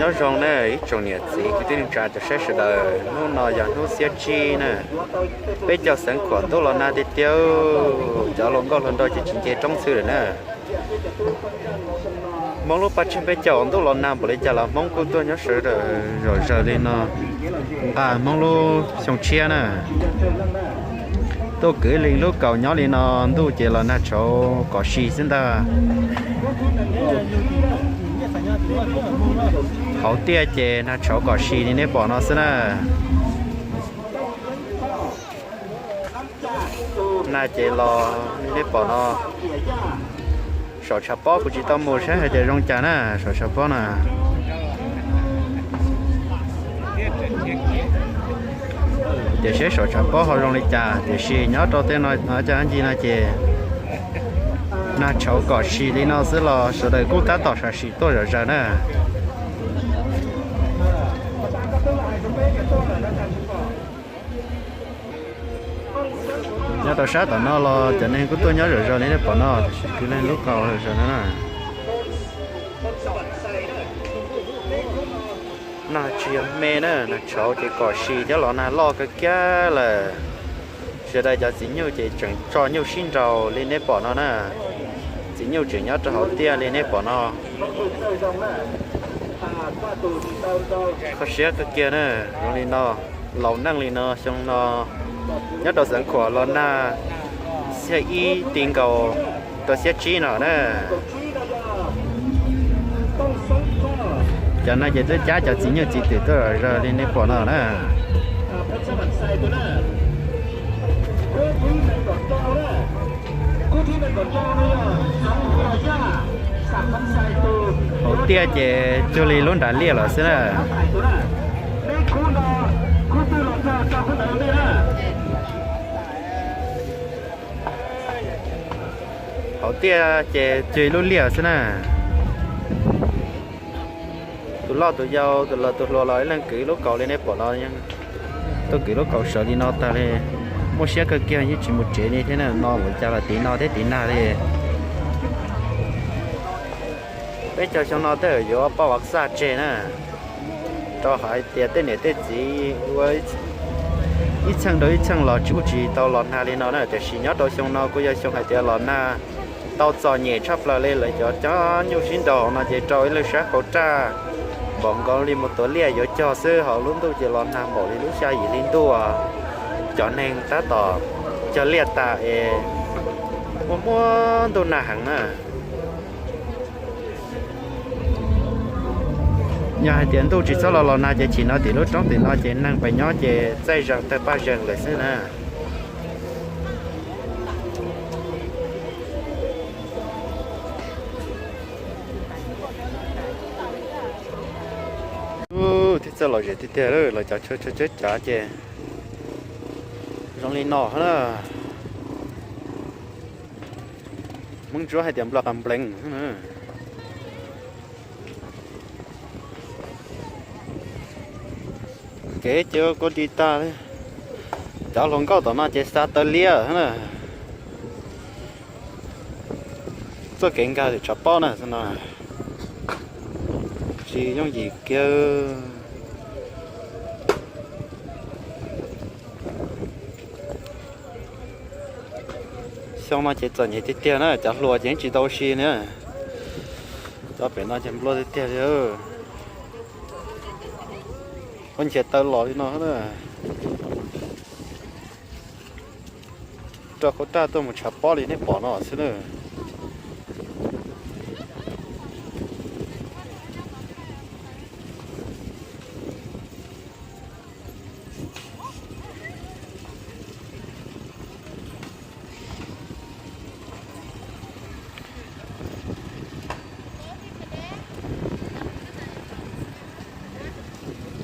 Nyob zoo na ib tsoom niam txiv kwv tij neej tsa cov saib sawv daws, hnub no yog hnub xiab tsib na, peb caug xeev khuam ntuj los nag tiag tiag. Cov hluas nkauj hluas nraug ces tsis nce roob xwb lawm na. Hmoob lub paj tsib peb caug ntuj los nag npaum li cas los Hmoob kuj tuaj nyob sawv daws zom zaws li no, nqa Hmoob lub xyoo tshiab na. Tuaj kwv li lub kaus nyob li no, ntuj ces los nag tshauv kom si xwb ntag. Hauv tiaj ces nag tshauv kom si li nej pom no xwb na. Nag ces los li nej pom no. Saum tshav pob kuv tsis tau mus saib hais tias zoo cas na, saum tshav pob na. Tiam sis saum tshav pob ho zoo li cas, tiam sis nyob rau tej no cov ncig no ces nag tshauv kom si li no xwb los sawv daws kuj tab tom sam sim tuaj zom zaws na. Nyob rau sab tom no los cov neeg kuj tuaj nyob zom zaws li nej pom no, tiam sis kwv leej lub kaus zom zaws no na. Nag tsis yog me na, nag tshauv ces kom si thiab los nag loj kawg kiag lawm. Sawv daws cov txiv nyuj ces tseem tso nyuj sib nraus li nej pom no na. Txiv nyuj tseem nyob rau hauv tiaj li nej pom no. Kho siab kawg kiag na, zoo li no, laus neej li no xyoo no nyob rau xeev khuam los nag xiab ib ti nkaus rau xiab tsib no na. Cov no ces twb cab cov txiv nyuj txiv twm tuaj zom zaws li nej pom no na. Hauv tiaj ces cuag li lub nram liaj los xwb na. Hauv tiaj ces cuag lub liaj xwb na. Tus loj tus yau, tus laus tus hluas los ib leeg kwv lub kaus li nej pom no. Tuaj kwv lub kaus sawv li no tag li, muaj siab kawg kiag yeej tsis mus tsev li thiab na, no ua cas los tiv no thiab tiv nag li. Peb caug xyoo no tej zaum yuav pauj ua xaj tseg na. Rau hais tias tej niam tej txiv ua ib txheej rau ib txheej los tsis kuj tsis tau los nag li no na, tiam sis nyob rau xyoo no kuj yog xyoo hais tias los nag tau txom nyem tshaj plaws li. Lawv cov cob nyuj sib nraus no ces rau ib lub sab qau raj npaum nkaus li mus tuav liaj yuav cog xwb, ho lub ntuj ces los nag npaum li lub xya yim hli ntuj, cov neeg tab tom cog liaj tas es muaj muaj ntuj nag heev na. Yog hais tias ntuj tsis txhob los los nag ces chim no tim lub roob tim no ces neeg pem nyob ces txaij zees tawg paj zees lawm xwb na. Thiab txawj lom zem tiag tiag, lawv cov chaw chaw tsheb cav ces zoo li no na. Hmoob Ntsuab hais tias nplo qas nplees. Kev ces kuj di tag li. Cov hluas nkauj tom no ces xa taw liab na. Txoj kev nkag lwm tshav pob na no, tsis yooj yim kiag. Xyoo no ces txom nyem tiag tiag na, cov hluas ces tsis tau si na. Cov pem no ces nplua tiag tiag li. Ua nchias taw los li no na. Rau qhov raj tuaj mus tshav pob li nej pom no xwb na.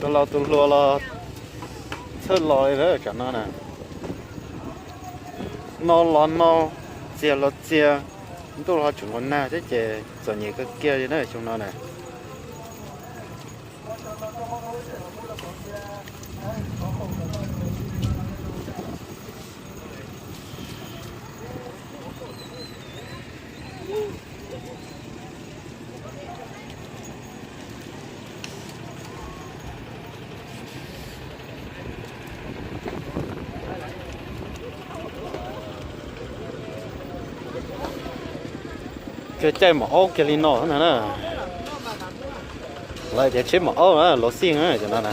Tus laus tus hluas los txhawj los li lawm tsam no na. No los no, txias los txias, ntuj los tseem los nag thiab ces txom nyem kawg kiag li na xyoo no na. Kawg caij mom aub kiag li no na. Lawv tias tsheb mom aub na, lov xij na cov no na.